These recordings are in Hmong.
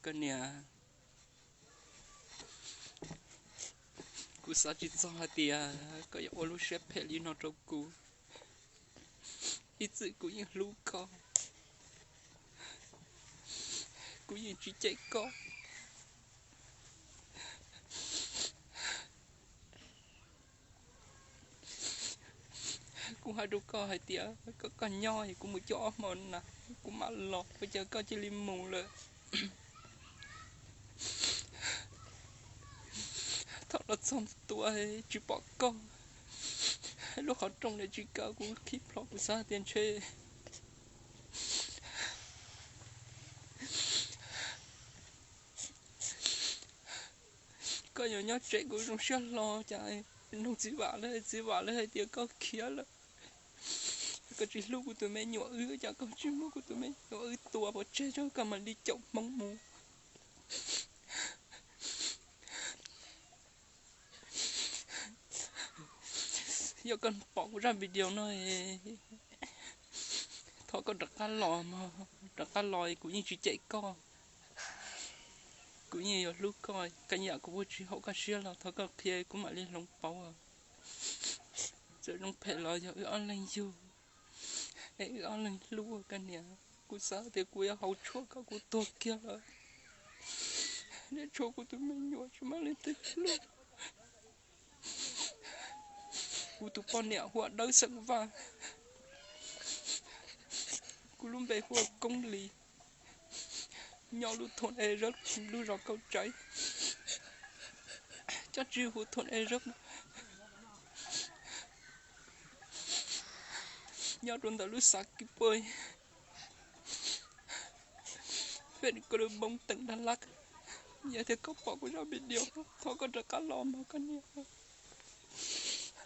Koj niam, kuv xav tsis txog hais tias koj yuav ua lub siab phem li no rau kuv. Ib txwm kuv yeej hlub koj, kuv yeej tsis cem koj. Kuv hais rau koj hais tias kom koj nyob es kuv mus cuab ob hmo na, kuv mam los, ua cas koj cia li mus lawm? Thaum los txog tua tsis pom koj, lub qhov rooj tsis kaw, kuv khib plho, kuv xav tias ntshe koj yuav nyob tsev, kuv zoo siab hlo cas nug txiv Vam lawv, txiv Vam lawv hais tias koj khiav lawm, koj tsis hlub kuv tus me nyuam wb, cas koj tsis muab kuv tus me nyuam wb tua pov tseg tso koj mam li caum Hmoob mus. Yog koj pom kuv zaj video no, thov koj rov qab los mog, rov qab los, kuv yeej tsis cem koj, kuv yeej yuav hlub koj, koj yam kuv ua tsis haum koj siab los thov koj qhia kuv mam li hloov pauv. Txawm zoo phem los yog wb ob leeg yug, es wb ob leeg hlub koj niam. Kuv xav tias kuv yuav haus tshuaj kom kuv tuag kiag lawm, nws tshuav kuv tus me nyuam tsis muaj leej twg hlub. Kuv tus poj niam hu ua Dawb xeem Vaj, kuv lub npe hu ua Koob Lis, nyob lub thôn E Rớp, lub zos Kauj Tsaiv, cov tsis hu thôn E Rớp, nyob rau ntawm lub xã Kis Pơi, huyện Krông Bông, tỉnh Đắk Lắk. Yog tias koj pom kuv zaj video, thov koj rov qab los mog koj niam.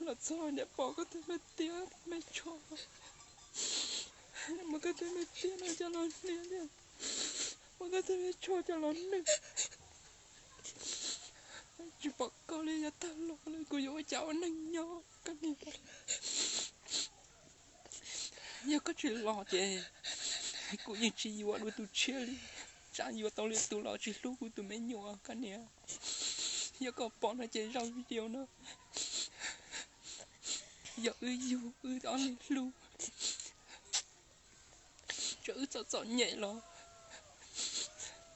Los txog niam pom koj tus me tiab tus me tsho, muab koj tus me tiab no coj los hnia thiab muab koj tus me tsho coj los nwj. Tsis pom koj li, yog tag los lawm kuv yuav ua cas ua neej nyob koj niam. Yog koj tsis los ces kuv yeej tsis yuav dua tus tshiab li, tsam yuav tau li tus los tsis hlub kuv tus me nyuam koj niam. Yog koj pom no ces zaj video no yog wb yug, wb ob leeg hlub, txawm wb txom txom nyem los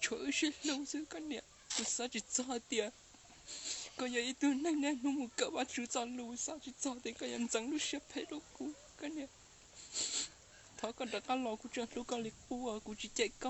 tshuav wb sib hlub xwb koj niam. Kuv xav tsis txog hais tias koj yog ib tug neeg niaj hnub mus kawm Vajtswv txoj lus, xav tsis txog tias koj yuav ntxeev lub siab phem rau kuv koj niam. Thov koj rov qab los, kuv tseem hlub koj li qub, kuv tsis cem koj.